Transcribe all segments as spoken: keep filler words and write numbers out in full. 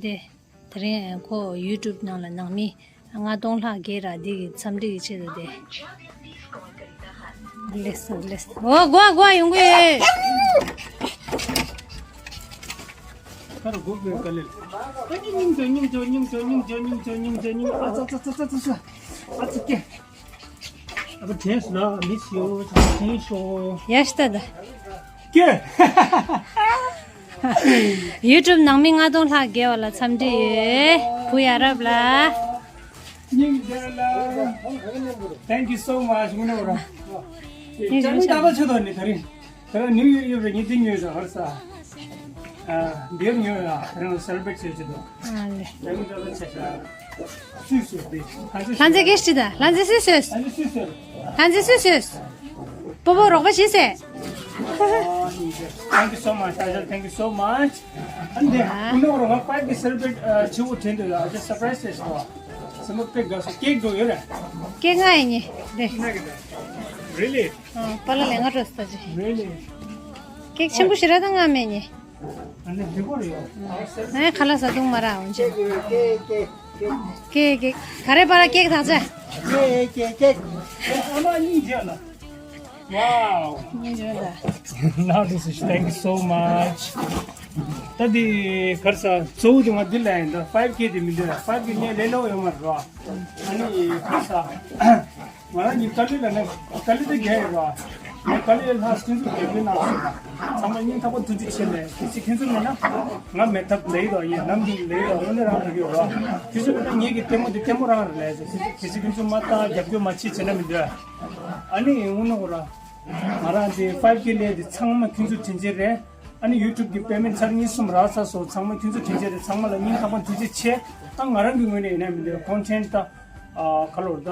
དེ། དེ་རིང་ཁོ་ཡུ་ཊུབ་ནང་ལ་ནང་མི་ལྔ་སྟོང་ལྷག་བརྒལ་ར་འདི་གི་འཚམས་འདྲི་གི་ཆེད་དུ་དེ། ལེགས་སོ་ལེགས་སོ། འོ་གོ་གོ་ཡོང་གི་ཡོད། ཁར་གོ་གོ་ག་ལེ། ཨ་ནི་སྙིང་རྗེ་སྙིང་རྗེ་སྙིང་རྗེ་སྙིང་རྗེ་སྙིང་རྗེ་སྙིང་རྗེ་སྙིང་རྗེ་སྙིང་། ཨ་ཙ་ཙ་ཙ་ཙ་ཙ། ཨ་ཙི་ཀེ། ཨ་ཁུ་དྲན་སོང་ན་མི་ཤི་ཡོ་དྲན་ཤོ། ཡ་ཤི་ད་ད། ཀེ། ཡུ་ཊུབ་ནང་མི་ལྔ་སྟོང་ལྷག་བརྒལ་བ་ལ་འཚམས་འདྲི་ཡོད། བུ་ཡ་རབས་ལ། སྙིང་རྗེ་ལ། Thank you so much. དངོས་གནས་རང་། སྙིང་རྗེ་ཅང་ད་ད་ཆོད་དོ་ནི་ད་རིང་། ད་རིང་ནིའུ་ཡར་ཡོད་རེད། ངས་འདི་ཉོས་ཡོད་ཧར་ས། ཨ། འདིར་ཉོས་ཡོད། ད་རིང་celebrate བྱེད་ཀྱི་འདུག་ཨ་ལེ། ད་རིང་ད་ལོ་ཆེ་ཤ། སུས་སུས་དེ། ལྷ་མཛེས་སྐད་ཅིག་ད། ལྷ་མཛེས་སུས་སུས། ལྷ་མཛེས་སུས་སུས། ལྷ་མཛེས་སུས་སུས། སྤོ་བོ་རོགས་པ་བྱེད་ཟེར། Thank you so much. Ajal, thank you so much. And then, ཨ། you know, five K celebrate, uh, བྱེད་དགོས་དྲན་འདུག I just surprised this one. སེམས་པ་དཔེ་དགའ་སོང་། ཀེག་འགྲོ་ཡོད་རེད། ཀེག་ང་ཡིན་ནི་རེད། Really? ཨ། པཱ་ལགས་ལས་ང་སྤྲོད་ས་ཅི། Really? ཀེག་ཆེན་པོ་ཞེ་དྲག་ད་ང་མེད་ནི། ཨ་ནི་འདི་སྐོར་ཡོད། ཨ། ཁ་ལག་ཟ་འཐུང་མ་རག་འོན་ཅི། ཀེག་ཀེག་ཀེག་ཀེག་ག་རེ་པཱ་ལགས་ཀེག་དང་ཅི། ཀེག་ཀེག་ཀེག་ཨ་མ་སྙིང་རྗེ་ལ། Wow. སྙིང་རྗེ་ལ། Now this is, thank you so much. ད་འདི་གར་ས་གཙོ་བོ་དེ་ང་འདི་ལ་ཡིན་ད། five K དེ་མི་འདུག five K ངས་ལས་སླ་པོ་ཡོད་མ་རེད་བ། ཨ་ནི་གར་ས། ང་རང་གཉིས་ཀ་ལི་ལ་ནས་ཀ་ལི་དེ་རྒྱག་ཡོད་ར། ངས་ཀ་ལི་ལྷག་སུན་སུ་རྒྱབ་སྐྱོར་གནང་སོང་། ཚང་མ་སྙིང་ཐག་པ་ཐུགས་རྗེ་ཆེ་ལས། གལ་སྲིད་ཁྱེད་ཚོ་མེད་ན་ང་མེད་ཐབས་ལས་ཡོད་ཡིན། ནམ་རྒྱུན་ལས་ཡོད་དངོས་གནས་རང་རག་ཡོད་ར། ཁྱེད་ཚོ་མེད་ན་ངེད་ཀྱི་ལྟད་མོ་དེ་ལྟད་མོ་རང་རེད་ལས་ཟེར། གལ་སྲིད་ཁྱེད་ཚོ་མ་ལྟ་རྒྱབ་སྐྱོར་མ་བྱེད་བྱེད་ན་མི་འདོད། ཨ་ནི་དངོས་གནས་གོ་ར། ང་རང་དེ་five K ལས་དེ་ཚང་མ་ཁྱེད་ཚོ་དྲིན་ཆེན་རེད། ཨ་ནི་ཡུ་ཊུབ་ཀྱི་པེ་མེན་ཚར་གཉིས་གསུམ་རག་ཚར་སོང་། ཚང་མ་ཁྱེད་ཚོ་དྲིན་ཆེན་རེད། ཚང་མ་ལ་སྙིང་ཐག་པ་ཐུགས་རྗེ་ཆེ། ད་ང་རང་གི་ངོས་ནས་ཡིན་ན་མི་འདོད། ཀོན་ཊེན་ཊི་ད་ཨ་ག་ལོར་ད།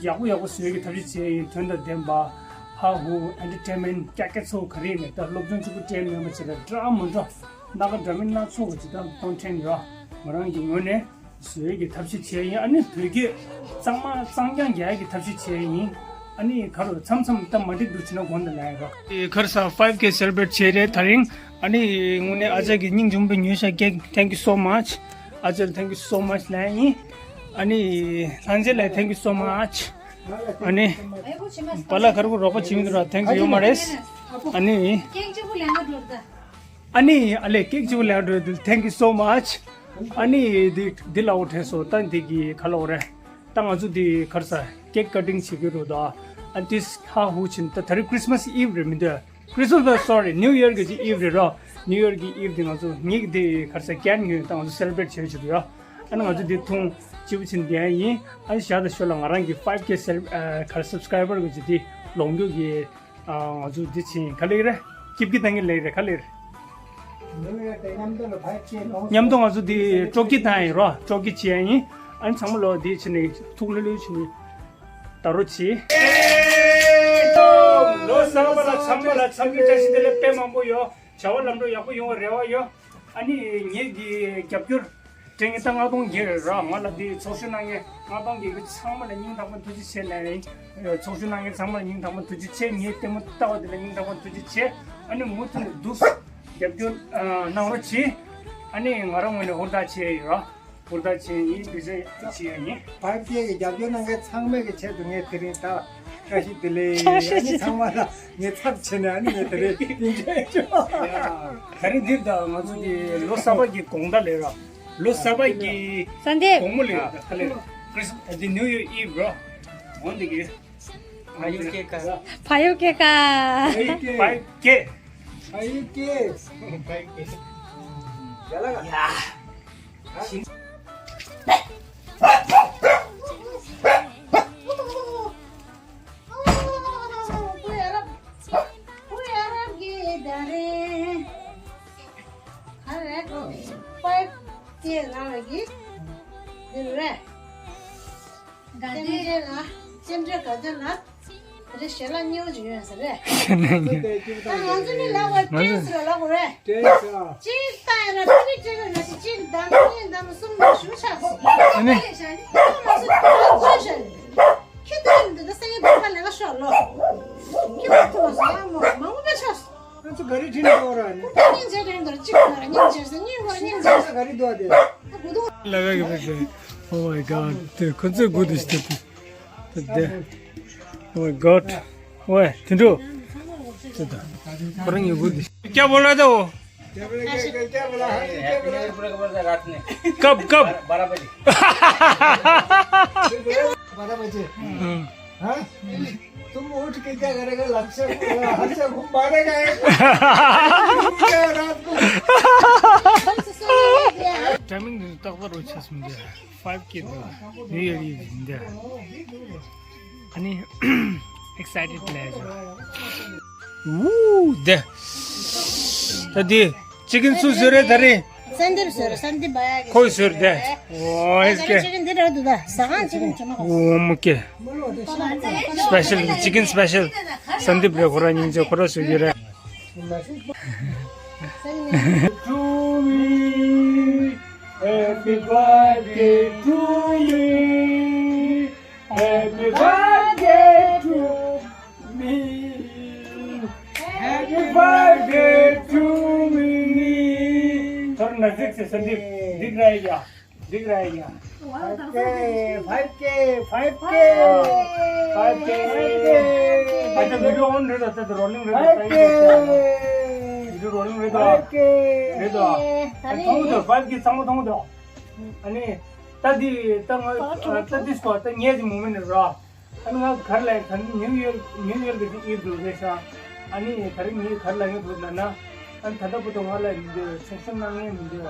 ཡག་པོ་ཡག་པོ་བཟོ་ཡག་གི་ཐབས་ཤེས་བྱས་ཡིན། དོན་དང་ལྡན་པ། ཧ་ཧུ་ཨེན་ཊར་ཊེན་མེན་ཊི་རྐྱང་རྐྱང་ཚོ་ག་རེ་ཡིན་ནའི་ད་སློབ་སྦྱོང་གཅིག་པུ་སྤྲད་མེད་པ་བྱས་ལ་འདྲ་མི་འདྲ་སྣ་ཁ་འདྲ་མིན་སྣ་ཚོགས་པ་ཅིག་ད་ཀོན་ཊེན་ཊི་ར་ང་རང་གི་ངོས་ནས་བཟོ་ཡག་གི་ཐབས་ཤེས་བྱས་ཡིན། ཨ་ནི་བོད་སྐད་གཙང་མ་གཙང་རྐྱང་རྒྱག་ཡག་གི་ཐབས་ཤེས་བྱས་ཡིན། ཨ་ནི་ག་རུ་མཚམས་མཚམས་ད་མ་འགྲིག་འདུག་བྱས་ན་དགོངས་དག་ལབ་ཡ་ར། ཁར་ས་five K celebrate བྱས་རེད་ད་རིང་། ཨ་ནི་དངོས་གནས་ཨ་ཅག་གི་སྙིང་རྗེ་མོ་བའི་ཉོས་ཤག་ཀེག Thank you so much. ཨ་ཅག་thank you so much ལབ་ཡིན། ཨ་ནི་ལྷ་མཛེས་ལ་thank you so much. ཨ་ནི་པཱ་ལགས་ཁར་གུ་རོགས་པ་བྱེད་མི་འདུག་ར། thank you ཡོད་མ་རེད། ཨ་ནི་ཀེག་གཅིག་པུ་ལེན་ག་འགྲོ་ད། ཨ་ནི་ཨ་ལས་ཀེག་གཅིག་པུ་ལེན་ག་འགྲོ་ད། thank you so much. ཨ་ནི་འདི་འདི་ལ་འོ་དྲན་སོང་། ད་འདི་གི་ག་ལ་འོ་རེད། ད་ང་ཚོ་འདི་གར་ས་ཀེག་ཀ་ཊིང་བྱེད་ཀྱི་རེད་ད། ཨ་ཏིས་ཧ་ཧུ་ཕྱིན་ད། ད་རེས་Christmas Eve རེད་མི་འདུག Christmas ད་sorry New Year གི་ཅིག་Eve རེད་ར། New Year གི་Eve འདི་ང་ཚོ་ངེད་ཀྱི་འདི་གར་ས་ཀན་ཉོས་ད་ང་ཚོ་celebrate བྱེད་ཆེད་དུ་ཡ། ཨ་ནི་ང་ཚོ་འདི་འཐུང་སྐྱིད་པོ་ཕྱིན་བསྡད་ཡིན། ཨ་ནི་ཞག་དང་ཞོར་ལ་ང་རང་གི་five K cel- ཨ་གར་subscriber གི་ཅིག་འདི་ལོངས་སྤྱོད་ཀྱི། ང་ཚོ་འདི་ཕྱིན་ག་ལེ་རེད། སྐྱིད་སྐྱིད་བཏང་གི་ལེ་རེད་ག་ལེ་རེད། མཉམ་དུ་ང་ཚོ་འདི་སྤྲོ་སྐྱིད་བཏང་ཡིན་རོ། སྤྲོ་སྐྱིད་བྱས་ཡིན། ཨ་ནི་ཚང་མ་ལོ་འདི་ཕྱིན་ནས་ཐུགས་ལྷོད་ལྷོད་བྱས་ནས་ད་རོ་བྱེད། ལོ་གསར་པ་ལ་ཚང་མ་ལ་འཚམས་འདྲི་བཀྲ་ཤིས་བདེ་ལེགས་དཔེ་མང་པོ་ཡོད། བྱ་བ་ལམ་འགྲོ་ཡག་པོ་ཡོང་བའི་རེ་བ་ཡོད། ཨ་ནི་ངེད་ཀྱི་རྒྱབ་སྐྱོར་སྤྲད་མཁན་ད་ལྔ་སྟོང་བརྒལ་རེད་ར། ང་ལ་འདི་ཚོགས་ཞུགས་གནང་མཁན་ལྔ་སྟོང་བརྒལ་གྱི་ཚང་མ་ལ་སྙིང་ཐག་པ་ཐུགས་རྗེ་ཆེ་ལབ་ཡིན། ཚོགས་ཞུགས་གནང་མཁན་ཚང་མ་ལ་སྙིང་ཐག་པ་ཐུགས་རྗེ་ཆེ། ངའི་ལྟད་མོ་ལྟ་བ་དེ་ལ་སྙིང་ཐག་པ་ཐུགས་རྗེ་ཆེ། ཨ་ནི་མུ་མཐུད་ནས་འདུག་རྒྱབ་སྐྱོར་གནང་རོགས་གྱིས། ཨ་ནི་ང་རང་ངོས་ནས་ཧུར་ཐག་བྱས་ཡིན་ར། ཧུར་ཐག་བྱས་ཡིན། འདི་ཚོ་བྱས་ཡིན། ཕ་སྐད་ཀྱི་རྒྱབ་སྐྱོར་གནང་མཁན་ཚང་མའི་གི་ཆེད་དུ་ངས་དེ་རིང་ད་བཀྲ་ཤིས་བདེ་ལེགས། ཨ་ནི་ཚང་མ་ལ་ངས་ཚབ་བྱས་ནས་ཨ་ནི་ངས་དེ་རིང་བདེ་ལེགས། ད་རིང་འདིར་ད་ང་ཚོ་གི་ལོ་གསར་པ་གི་དགོང་དག་ལས་ར། ལོ་གསར་པ་གི་ས་འདི་དགོང་མོ་ལས་ར། ད་ག་ལས་Christmas the New Year Eve ར། འོན་ཏེ་གི་ཕ་ཡུལ་སྐྱེས་ཀ་ཕ་ཡུལ་སྐྱེས་ཀ་ཕ་ཡུལ་སྐྱེས། ཕ་ཡུལ་སྐྱེས། ཕ་ཡུལ་སྐྱེས། ཡ་ལ་ཡ། ད་དེ་ལ་ཅན་འདྲེ་ག་དེ་ལ། དེ་ཞལ་ལག་སྙན་པོ་ཅིག་ཡོད་ས་རེད། ད་ང་ཚོ་མི་ལབ་པ་ཏྲེས་ལ་ལབ་དགོས་རེད། ཏྲེས་ལ། གཅིག་བཏང་ཡ་ན་ཕ་གི་ཏྲེས་ལ་ན་ཞིག་གཅིག་བདམས་གཉིས་བདམས་གསུམ་བདམས་ཞུ་ཆག་སོང་། ཨ་ནི། ད་ང་ཚོ་ད་ཚོ་ཞལ་ཁྱི་ཏྲེས་འདི་ད་སེང་གེ་བདམས་པ་ལས་ཀ་ཤོར་ལོ། ཁྱི་མ་ཐུབ་སོང་ཡང་མོ་མང་པོ་པ་ཆག་སོང་། ང་ཚོ་ག་རེ་དྲིན་འགྲོ་ར་ནི། ཁྱི་ཏྲེས་སྙིང་རྗེ་དྲན་འདོར་གཅིག་ན་ར་སྙིང་རྗེ་ཟེར་སྙིང་ ལ་ག་གི་བེད་དེ། Oh my god. དེ་ཁོ་ཚོས་སྒུག་དུ་ཞིག་དེ། དེ། Oh my god. ཝེ། དེ་འགྲོ། དེ་ད། ཁོ་རང་ཡོད་དགོས་དེ། क्या बोल रहा था वो? कब कब? बारह बजे। बारह बजे। हाँ। तुम उठ के क्या करेगा? लक्ष्य हर से घूम मारेगा। रात को। टाइमिंग तक पर रोज छस में। Five K དང་ནིའུ་ཡར་ཡིན་འདི། ཨ་ནི་ཨེག་སའི་ཊེཌ་ལས་བྱུང་། ཝུའུ་དེ། ད་དེ་ཅི་ཀིན་སུ་ཟོས་རེད་ད་རེད། སན་དིབ་ཟོས་རེད། སན་དིབ་བ་ཡ་གི་ཁོས་ཟོས་རེད་དེ། ཨོ་ཨེ་ཀེ། ཅི་ཀིན་འདི་རེད་འདུག་ད་ཟ་ཁང་ཅི་ཀིན་བྱུང་ནོ། ཨོ་མོ་ཀེ། སི་པེ་ཤལ་ཅི་ཀིན་སི་པེ་ཤལ། སན་དིབ་རེད། ཁོ་རང་སྙིང་རྗེ། ཁོ་རང་ཟོས་ཀྱི་རེད། To me, happy birthday to me, happy birthday to me, happy birthday to me. थोड़ा नजदीक से संदीप, दिख रहा है क्या? दिख रहा है क्या? फाइव के, फाइव के, फाइव के। फाइभ के। फाइभ के। अच्छा, भिडियो अन रहेछ, त रोलिङ रहेछ। फाइभ के। भिडियो रोलिङ रहेछ। फाइभ के। रहेछ। अनि थौँ त, फाइभ के सँग थौँ त। अनि त दि, त म, त दिसको, त न्येज मुमेन्ट र। अनि म घर लाई, त न्यु इयर, न्यु इयर देखि ईद रहेछ। अनि थरी नि घर लाई थोक न। अनि थदा पुतो मलाई छोक्सन नङे मिन्दियो।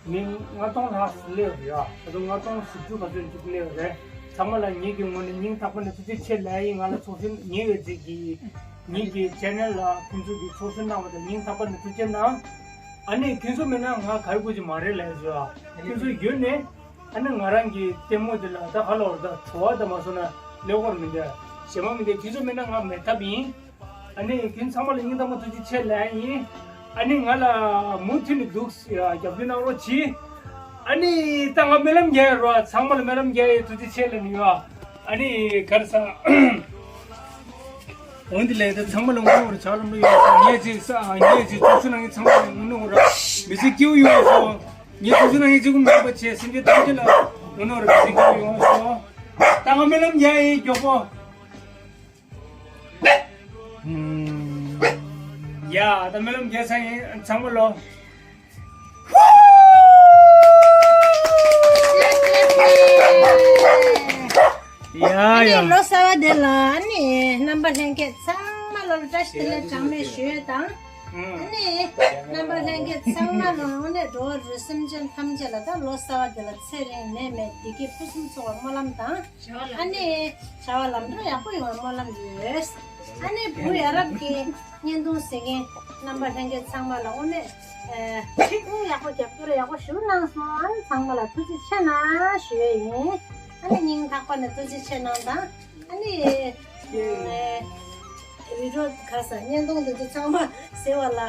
མི་ལྔ་སྟོང་ལྷག་སླེབས་ཡོད་རེད། ད་དུང་ལྔ་སྟོང་བཞི་བཅུ་ག་ཚོད་ཅིག་སླེབས་ཡོད་རེད། ཚང་མ་ལ་ངེད་ཀྱི་ངོས་ནས་སྙིང་ཐག་པ་ནས་ཐུགས་རྗེ་ཆེ་ལབ་ཡིན། ང་ལ་ཚོགས་ཞུགས་ངེད་ཀྱི་ཅིག་གི་ངེད་ཀྱི་ཆེ་ནལ་ལ་ཁོང་ཚོས་ཀྱི་ཚོགས་ཞུགས་གནང་བ་དང་སྙིང་ཐག་པ་ནས་ཐུགས་རྗེ་གནང་། ཨ་ནི་ཁྱེད་ཚོ་མེད་ན་ང་ག་རེ་དགོས་ཀྱི་མ་རེད་ལབ་ཡོད། ཁྱེད་ཚོ་ཡོད་ནས་ཨ་ནི་ང་རང་གི་ལྟད་མོ་དེ་ལ་ད་ཧ་ལོ་ར་ད་བྲོ་བ་ད་མ་སོང་ན་ལེགས་པོར་མི་འདུག་ཞེ་མ་མི་འདུག་ཁྱེད་ཚོ་མེད་ན་ང་མེད་ཐབས་ཡིན། ཨ་ནི་ཁྱེད་ཚང་མ་ལ་སྙིང་ཐག་པ་ཐུགས་རྗེ་ཆེ་ལབ་ཡིན། ཨ་ནི་ང་ལ་མུ་མཐུད་ནས་འདུག་རྒྱབ་སྐྱོར་གནང་རོགས་གྱིས། ཨ་ནི་ད་ང་སྨོན་ལམ་རྒྱག་ཡོད་རོགས། ཚང་མ་ལ་སྨོན་ལམ་རྒྱག་ཡོད། ཐུགས་རྗེ་ཆེ་ལབ་ནི་ཡོད། ཨ་ནི་གར་ས་འོན་ཏེ་ལས་ད་ཚང་མ་ལ་དངོས་གནས་ཆགས་ལམ་ལ་ཡོད་ས་ངས་ཅིག་ས་ངས་ཅིག་ཐུགས་ཆུ་ནང་གི་ཚང་མ་ལ་དངོས་གནས་ར་མི་ཚེ་སྐྱིད་ཡོད་སོ། ངས་ཐུགས་ཆུ་ནང་གི་གཅིག་པུ་མེད་པ་བྱས་སེམས་ཅན་ཐམས་ཅད་ལ་དངོས་གནས་ར་མི་ཚེ་སྐྱིད་ཡོད་སོ། ད་ང་སྨོན་ལམ་རྒྱག་ཡིན་མགྱོགས་པོ། ཡ། ད་སྨོན་ལམ་རྒྱག་ས་ཡིན་ཚང་མ་ལོ། ཡ་ཡ། ལོ་གསར་བ་དེ་ལ་ཨ་ནི་རྣམ་པ་ལྷན་རྒྱས་ཚང་མ་ལོ་བཀྲ་ཤིས་བདེ་ལེགས་གྲངས་མེད་ཞུ་ཡས་དང་། ཨ་ནི་རྣམ་པ་ལྷན་རྒྱས་ཚང་མ་ལོ་དངོས་གནས་འགྲོ་བ་རིགས་སེམས་ཅན་ཐམས་ཅད་ལ་ད་ལོ་གསར་བ་དེ་ལ་ཚེ་རིང་ནད་མེད་བདེ་སྐྱིད་ཕུན་སུམ་ཚོགས་པར་སྨོན་ལམ་དང་། ཨ་ནི་བྱ་བ་ལམ་འགྲོ་ཡག་པོ་ཡོང་བའི་སྨོན་ལམ་ཡོད། ཨ་ནི་བུ་ཡ་རབས་ཀྱི་བརྙན་ཐུང་གཟིགས་མཁན་རྣམ་པ་ལྷན་རྒྱས་ཚང་མ་ལ་དངོས་གནས་ཨ་ཡག་པོ་རྒྱབ་སྐྱོར་ཡག་པོ་ཞུ་གནང་སོང་། ཨ་ནི་ཚང་མ་ལ་ཐུགས་རྗེ་ཆེ་གནང་ཞུ་ཡས་ཡིན། ཨ་ནི་སྙིང་ཐག་པ་ནས་ཐུགས་རྗེ་ཆེ་གནང་དང་། ཨ་ནི་ཨ་བི་ཌི་ཡོ་ག་ས་བརྙན་ཐུང་འདི་ཚོ་ཚང་མ་གཟིགས་པ་ལ་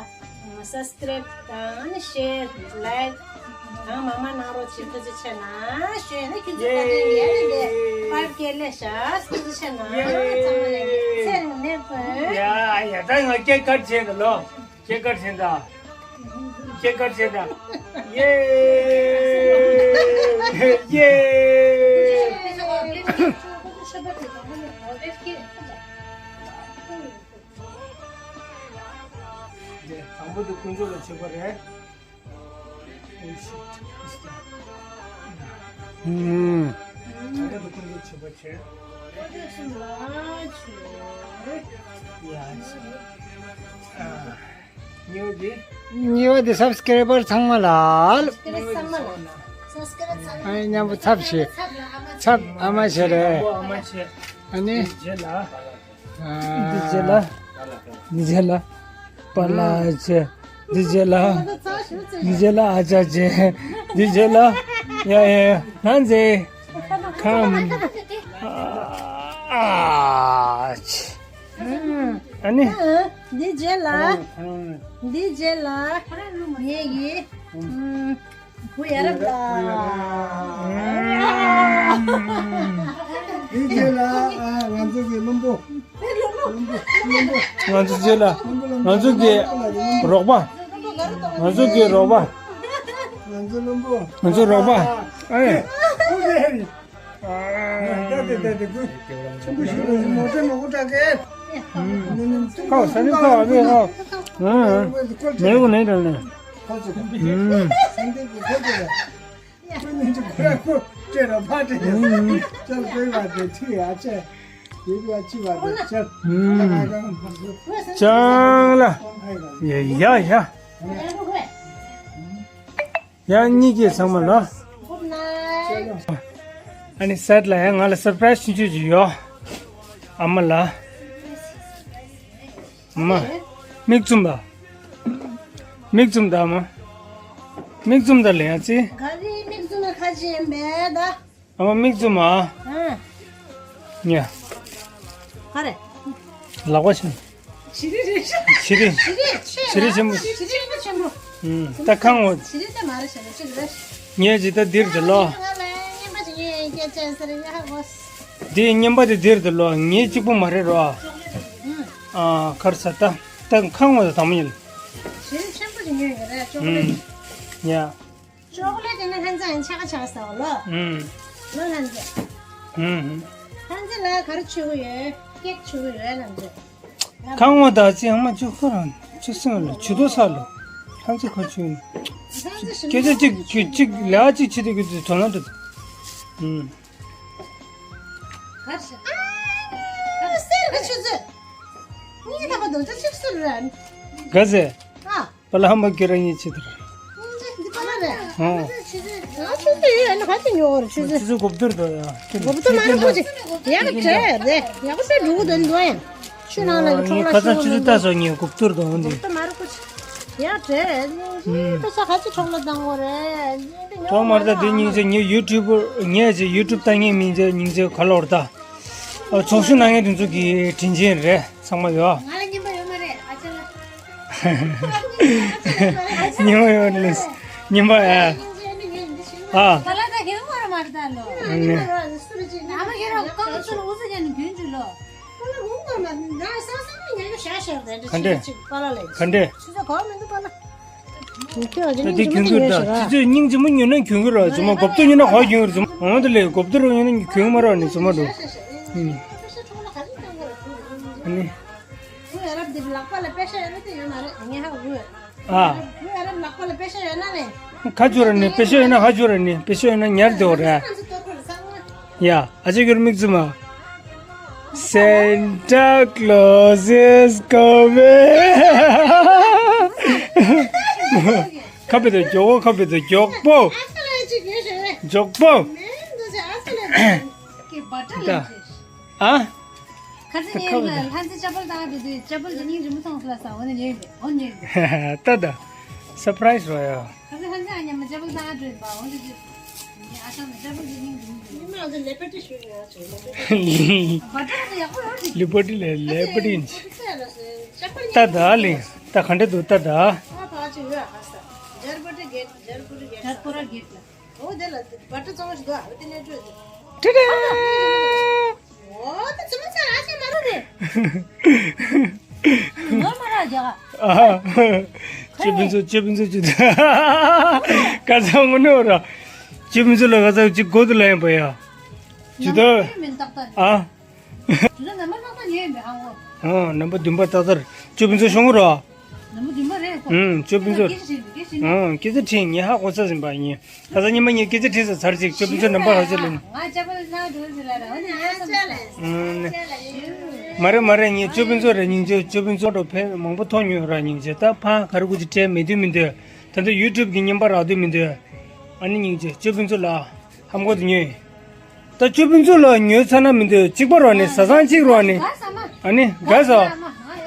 སབ་སི་ཀེ་རེབ་དང་ཨ་ནི་ཤེར་ལའེག་གང་མང་མང་གནང་རོགས་བྱེད། ཐུགས་རྗེ་ཆེ་གནང་ཞུ་ཡས་ནི་ཁྱེད་ཚོ་ད་ལྟ་ཡས་ནི་འདི་ཕའིབ་ཀེ་སླེབས་ཤག་ཐུགས་རྗེ་ཆེ་གནང་། ཚེ་རིང་ནད་དགོས། ཡ་ཡ། ད་ང་སྐད་ཀར་བྱས་ད་ལོ། སྐད་ཀར་བྱས་ད། སྐད་ཀར་བྱས་ད། ཡེ། ཡེ། དང་པོ་དེ་དཀོན་མཆོག་ལ་མཆོད་པ་རེད། ཨུམ། དང་པོ་དེ་དཀོན་མཆོག་ལ་མཆོད་པ་བྱེད། ཡ། ཨ། གཉིས་པ་དེ། གཉིས་པ་དེ་སབ་སི་ཀེ་རེབ་པར་ཚང་མ་ལ། ཨ་ནི་མཉམ་པོ་ཚབ་བྱེད། ཚབ་ཨ་མ་བྱེད་རེད། ཨ་ནི། རྗེས་ལ། འདི་རྗེས་ལ། འདི་རྗེས་ལ། པ་ལ་ཆེ། འདི་རྗེས་ལ། འདི་རྗེས་ལ་ཨ་ཅག་ཆེ། འདི་རྗེས་ལ། ཡ་ཡ་ཡ། ནང་ཚེ། ཁམ། ཨ་ཆེ། ཨ་ནི། འདི་རྗེས་ལ། འདི་རྗེས་ལ། ངེད་ཀྱི། བུ་ཡ་རབས་ལ། དེ་རྗེས་ལ་ང་ཚོ་གི་བློན་པོ། ང་ཚོ་རྗེས་ལ་ང་ཚོ་གི་རོགས་པ། ང་ཚོ་གི་རོགས་པ། ང་ཚོ་བློན་པོ། ང་ཚོ་རོགས་པ། ཨེ། ཨོ་ལེ། ད་དེ་ད་དེ་ཀུ། ཆེན་པོ་ཞིག་ལ་མོ་ཊ་མོ་ཀུ་ཏྲ་ཀེ། ཁའོ་ས་ནི་ཁའོ་ཨ་བེ་ཁའོ། ཨ། མེ་གུ་ནེ་ཏ་ལེ། ཁོ་ཚོ། ཨུམ། སེམས་ཏེ་ཀུ་ཁོ་ཚོ་ལ། ཁོ་ནི་ཅི་ཁོ་ར་ཁོ་ཅེ་ར་ཕ་ཏེ། ཨུམ། ཅང་ཏེ་བ་ཏེ་ཐི་ཡ་ཅེ། ཡེ་བ་ཅི་བ་ཏེ་ཅེ། ཨུམ། ཅང་ལ། ཡ་ཡ་ཡ། ཡང་གཉིས་ཀྱིས་ཚང་མ་ལ། ཨ་ནི་སེད་ལ་ཡང་ང་ལ་སར་པ་རའི་སི་ཆུང་ཆུང་ཅིག་ཡོད། ཨ་མ་ལ། མ། མིག་བཙུམ་པ། མིག་བཙུམ་ད་མ། མིག་བཙུམ་ད་ལེ་ཡང་ཙི། ག་རེ་མིག་བཙུམ་ན་ཁ་ཅན་མེད་ད། ཨ་མ་མིག་བཙུམ་མ། ཨ། ཉ། ག་རེ། ལག་པ་ཆེན། བྱི་རིལ་རེད་ཤག་བྱི་རིལ། བྱི་རིལ་ཆེ་བྱི་རིལ་ཆེན་པོ། བྱི་རིལ་ཆེན་པོ་ཆེན་པོ། ཨུམ། ད་ཁ་ངོ་། བྱི་རིལ་ད་མ་རེད་ཤག་ཅིག་རེད། ངས་ཇི་ལྟར་འདིར་དུ་ལོ། ང་ལ་རྔན་པ་ཅིག་ངས་སྐད་ཆ་ཟེར་ཡ་ཧ་གོ། འདིའི་རྔན་པ་དེ་འདིར་དུ་ལོ། ངས་གཅིག་པུ་མ་རེད་རོ། ཨུམ། ཨ། གར་ས་ད། ད་ཁ་ངོ་ད་དམ་ཡིན། བྱི་རིལ་ཆེན་པོ་ཅིག་ཉོས་ཡོད་རེད་ཅོག་ལེ། ཨུམ། ཡ། ཅོག་ལེ་དེ་ནི་ལྷན་རྒྱས་ཆ་ག་ཆ་ག་ཟ་བ་ལོ། ཨུམ། ལོ་ལྷན་རྒྱས། ཨུམ། ལྷན་རྒྱས་ལ་ག་རེ་མཆོད་ཀྱི་ཡོད། ཀེག་མཆོད་ཀྱི་ཡོད་ལྷན་རྒྱས། ཁ་ངོ་ད་ཅི་ཨ་མ་ཅོ་ཁོ་རང་ཅོ་སེང་ལ་ཇུས་གཏོགས་ས་ལ། ལྷན་རྒྱས་ཁ་ཆུ། ལྷན་རྒྱས་ཞིམ་སྐད་ཆ་གཅིག་གཅིག་གཅིག་ལ་གཅིག་བྱེད་དུས་ཀྱི་དུས་དོ་སྣང་འགྲོ། ཨུམ། ག་རེ་ཤི། ཨ། ག་རེ་སེར་ག་ཆུ་ཚོད། གཉིས་ཐམ་པ་དུ་ད་ཅིག་སུ་རེད། ག་ཟེ། ཨ། པ་ལ་ཧམ་པ་ཁྱོད་རང་གཉིས་ཆེད་དུ། འདི་པ་ལ་རེད། ཨོ། ཨ་ཆུ་ཚོད་ཡོད་ན་ག་ཚོད་ཉོ་བར་ཆུ་ཚོད། ཆུ་ཚོད་གོབ་ཏུར་དོ་ཡ། གོབ་ཏུ་མ་རུ་ཁུ་ཅི། ཡག་བྲལ་རེད། ཡག་པོ་དེ་འགྲོ་གི་དོན་དོན་ཡང་། ཆུ་ནང་ལ་ངའི་ཁ་སང་ཆུ་ཚོད་ལྟ་སོང་ངས་གོབ་ཏུར་དོ་འོན་ཏེ། གོབ་ཏུ་མ་རུ་ཁུ་ཅི། ཡག་བྲལ། ངའི་པེ་ས་ག་ཚོད་འཕྲོག་ལ་བཏང་དགོས་རེད། ཐོག་མར་ད་དེ་སྙིང་རྗེ། ངའི་ཡུ་ཊུབ་ངས་ཅིག་ཡུ་ཊུབ་ལྟ་མཁན་མིན་ཚེ་སྙིང་རྗེ་ག་ལོར་ད། ཨ། ཚོགས་ཞུགས་གནང་མཁན་དེ་ཚོ་གི་དྲིན་ཆེན་རེད་ཚང་མ་ཡོད། ང་ལ་རྔན་པ་ཡོད་མ་རེད་ཨ་ཅག་ལ། རྔན་པ་ཡོད་རེད། རྔན་པ་ཡ། ཨ། ད་ལ་ད་ཁྱེད་མོ་ར་མ་རེད་ད་ལོ། ཨ་ནི། ཨ་མ་ཁྱེད་རང་ཀང་ཚོ་ལ་འུ་ཚོ་ཀྱང་ནི་རྒྱུན་ཅུ་ལོ། ཁོ་ལ་འུ་མ་མ་ན་ས་ས་མ་ཉལ་གི་ཤ་ཤ་རེད་ད་ག་འདྲས། ཅིག་པ་ལ་ལས། ག་འདྲས། ཆུ་ཚོད་གོ་མི་འདུག་པ་ལ། ད་དེ་རྒྱུན་འཁྱོངས་ད་ཆུ་ཚོད་སྙིང་རྗེ་མོ་ཉོས་ན་གྱོན་གྱི་རོགས་རྫུན་མ། གོབ་ཏུ་ཉོས་ན་ག་གྱོན་གྱི་རོགས་རྫུན་མ། འོང་དེ་ལས་གོབ་ཏུ་རོགས་ཉོས་ན་གྱོན་གྱི་མ་རོགས་ནི་རྫུན་མ་འགྲོ། ཨུམ། ཨ་ནི། ཨ། ཁ་ཆུ་ར་ནི་པེ་ཤ་ཡོད་ན་ནི། པེ་ཤ་ཡོད་ན་ཧ་ཆུ་ར་ནི། པེ་ཤ་ཡོད་ན་ཉར་དེ་འོ་ར། ཡ། ཨ་ཅེ་གྱུར་མིག་བཙུམ་མ། Santa Claus is coming. ཁ་བེ་དོ་མགྱོགས་པོ། ཁ་བེ་དོ་མགྱོགས་པོ། མགྱོགས་པོ། ད། ཨ། ཁ་ཚ་ཉེ་ལ་ལྷ་རྩེ་ཅ་པལ་བཏང་དུས་དུས་ཅ་པལ་དེ་སྙིང་རྗེ་མོ་ཚང་སླ་ས་འོ་ནི་ཉེ་འོ་ཉེ། ད་ད། སར་པ་རའི་སི་རོ་ཡ། ཁ་ཚ་ལྷ་རྩེ་ཨ་ཉམས་ཅ་པལ་བཏང་དུས་པ་འོ་དུས་དུས། ཨ་ཅག་ལ་ཅ་པལ་དེ་སྙིང་རྗེ་མོ་དུས། ཉི་མ་ང་ཚོ་ལེ་པ་ཏི་ཞུ་ཡ་ཆོ་ལེ་པ་ཏི། བ་ཏི་ཡག་པོ་ཡོད་རེད། ལེ་པ་ཏི་ལེ་ལེ་པ་ཏི་ཡིན། ཅ་པལ་ད་ད་ལེ་ད་ག་འདྲ་འདུག་ད་ད། ཨ་ཕ་ཅི་ཡོད་ཨ་ས། ཇར་པ་ཏི་གེ་ཇར་པ་ཏི་གེ་ཇར་པ་ར་གེ་ལ། འོ་དེ་ལ་བ་ཏི་གཙང་མ་ཞིག་འདུག་ཨ་དེ་ནས་སྤྲོད་དེ། ཏི་ཏི། འོ་དེ་ཚོ་མ་ཚ་ཨ་ཅག་མ་རུ་རེད། ངོ་མ་ར་རྒྱག་ཨ། ཅི་ཕུན་ཚོགས་ཅི་ཕུན་ཚོགས་ཅི། ཀ་ཚ་ངོ་ནོ་ར། ཅི་ཕུན་ཚོགས་ལ་ཀ་ཚ་ཅི་གོ་དུ་ལ་ཡང་པ་ཡ། ཇི་ལྟར། ཨ། ཨ། ནམ་པ་བདུན་པ་ཏག་ཏག་རེད། ཅོ་ཕུན་ཚོགས་ཤོང་གི་རོ། ནམ་པ་བདུན་པ་རེད་ཁོ། ཨུམ། ཅོ་ཕུན་ཚོགས། སྐད་ཆ་དྲིས་ནས་སྐད་ཆ་དྲིས་ནས། ཨུམ། སྐད་ཆ་དྲིས་ངས་ཧ་གོ་ས་ཟིན་པ་ཡིན། ཁ་སང་ཉི་མ་ངས་སྐད་ཆ་དྲིས་ས་ཚར་ཅིག་ཅོ་ཕུན་ཚོགས་ནམ་པ་ཧ་ཅོ་ལེན། ང་ཅ་པལ་ནང་འགྲོ་ཟིན་ལ་ར་འོ་ནི་ང་བསམ་སོང་། ཨུམ། མ་རེད་མ་རེད། ངས་ཅོ་ཕུན་ཚོགས་རེད། སྙིང་རྗེ། ཅོ་ཕུན་ཚོགས་འགྲོ་ཕན་མང་པོ་ཐོག་ཉོས་ར་སྙིང་རྗེ། ད་ཕ་ག་རེ་གུ་ཅི་སྤྲད་མེད་དུས་མི་འདོད། ད་ལྟ་ཡུ་ཊུབ་གི་རྔན་པ་རག་དུས་མི་འདོད། ཨ་ནི་སྙིང་རྗེ་ཅོ་ཕུན་ཚོགས་ལ། ཧམ་གོ་དེ་ཉོས། ད་ཅོ་ཕུན་ཚོགས་ལ་ཉོས་ཚར་ན་མི་འདོད་གཅིག་པ་རོ་ནི་ཟ་ཚང་གཅིག་རོ་ནི། ཨ་ནི་ག་ཟ།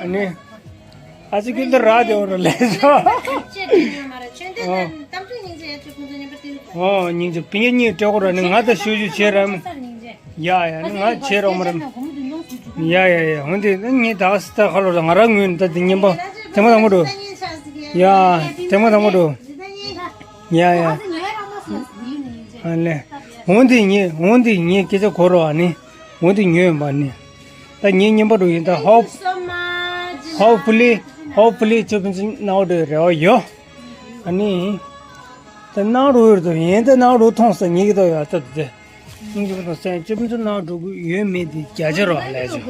ཨ་ནི། ཨ་ཅེ་ཀུན་ཏུ་རག་དེ་འོ་རོ་ལས་ཟ། ཨོ་སྙིང་རྗེ། པིན་ཡ་གཉིས་སྤྲད་གོ་རོ་ནི་ང་ད་ཤུ་ཤུ་བྱེད་ར་མི། ཡ་ཡ་ནི་ང་བྱེད་རོགས་མ་ར་མི། ཡ་ཡ་ཡ། འོན་ཏེ་ངས་ད་ས་ད་ཁ་ལོ་ང་ར་ངུས་ནི་ད་དེ་ཉིན་པ་དེ་མ་དང་པོ་འགྲོ། ཡ་དེ་མ་དང་པོ་འགྲོ། ཡ་ཡ། ཨ་ལེ། འོན་ཏེ་ངས་འོན་ཏེ་ངས་སྐད་ཆ་གོ་རོགས་ཨ་ནི། འོན་ཏེ་ཉོས་ཡོད་པ་ནི། ད་ངས་རྔན་པ་འགྲོ་ཡིན་ད། ཧོབ། ཧོབ་ཕུ་ལི། ཧོབ་ཕུ་ལི་ཅོ་ཕུན་ཚོགས་ནང་འགྲོ་རེ་བ་ཡོད། ཨ་ནི། ད་ནང་རུ་ཡོད་དོ་ཡིན་ད་ནང་རུ་མཐོང་ས་ཉིད་ཀྱི་དོ་ཡོད་ད་དེ། ཉིད་ཀྱི་དོ་སེམས་ཅི་མི་ཚོ་ནང་འགྲོ་གི་ཡོད་མེད་དེ་བརྒྱ་ཆ་རོ་ལས་ཆོ།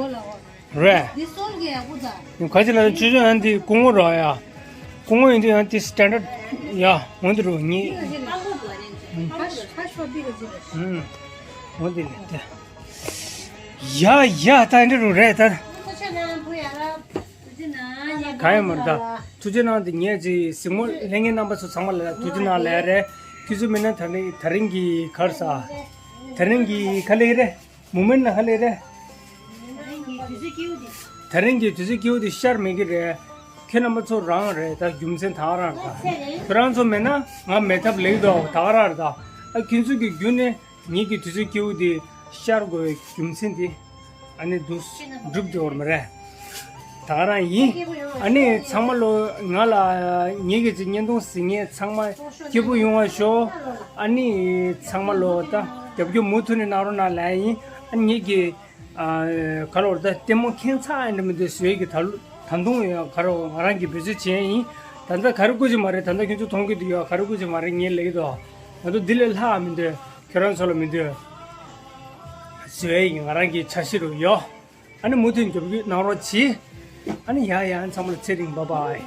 རེད། འདི་སོལ་གི་ཡག་པོ་ད། ཁ་ཅིག་ལ་ཆུ་ཆུ་ཡང་དེ་སྐུ་ངོ་རོ་ཡ། སྐུ་ངོ་ཡིན་དུས་ཡང་དེ་སི་ཊན་ཌར་ཌི་ཡ་འོན་དེ་རུ་ཉིད། ཧུམ། འོན་དེ་ལས་དེ། ཡ་ཡ་ད་འདི་རུ་རེད་ད། གང་ཡང་མ་རེད་ད། ཐུགས་རྗེ་གནང་དེ་ངས་ཅིག་གཟིགས་མོ་ལྷན་རྒྱས་རྣམ་པ་ཚོ་ཚང་མ་ལ་ཐུགས་རྗེ་གནང་ལས་རེད། ཁྱེད་ཚོ་མིན་ན་ད་རིང་ད་རིང་གི་གར་ས། ད་རིང་གི་ག་ལེ་རེད། མུ་མེན་ན་ག་ལེ་རེད། ད་རིང་གི་དུས་ཚོད་སྐྱིད་པོ་དེ་ཤར་མེད་གི་རེད། ཁྱེད་རྣམ་པ་ཚོ་རང་རེད་ད་རྒྱུ་མཚན་ད་ག་རང་རེད་ད། ཁྱོད་རང་ཚོ་མེད་ན་ང་མེད་ཐབས་ལེགས་འདུག་ད་ག་རང་རེད་ད། ཨ་ཁྱེད་ཚོ་གི་རྒྱུ་ནས་ངེད་ཀྱི་དུས་ཚོད་སྐྱིད་པོ་དེ་ཤར་དགོས་རྒྱུ་མཚན་དེ། ཨ་ནི་འདུག་སྒྲུབ་དེ་བར་མ་རེད། ད་ག་རང་ཡིན། ཨ་ནི་ཚང་མ་ལོ་ང་ལ་ངེད་ཀྱི་ཅིག་བརྙན་ཐུང་གཟིགས་མཁན་ཚང་མ་སྐྱིད་པོ་ཡོང་བ་ཤོག་ཨ་ནི་ཚང་མ་ལོ་ད་རྒྱབ་སྐྱོར་མུ་མཐུད་ནས་གནང་རོགས་གནང་ལབ་ཡིན། ཨ་ནི་ངེད་ཀྱི་ཨ་ག་ལོར་ད་ལྟད་མོ་ཁྱད་མཚར་ཨེ་འདྲ་མི་འདུག་བཟོས་ཀྱི་ད་ལོ་ད་དུང་ཡང་ག་རོ་ང་རང་གི་བེད་སྤྱོད་བྱས་ཡིན། ད་ལྟ་ག་རེ་དགོས་ཀྱི་མ་རེད། ད་ལྟ་ཁྱོད་ཚོ་མཐོང་གི་འདུག་ཡ་ག་རེ་དགོས་ཀྱི་མ་རེད། ངས་ལབ་ཀྱི་འདུག་ང་ཚོ་འདི་ལས་ལྷག་མི་འདུག་ཁྱོད་རང་ཚོ་ལ་མི་འདུག་བཟོས་ཡིན་ང་རང་གི་འཆར་གཞི་རུ་ཡོད། ཨ་ནི་མུ་མཐུད་མགྱོགས་བརྒྱུད་གནང་རོགས་གྱིས། ཨ་ནི་ཡ་ཡ་ཚང་མ་ལ་ཚེ་རིང་བྷ་བྷའི།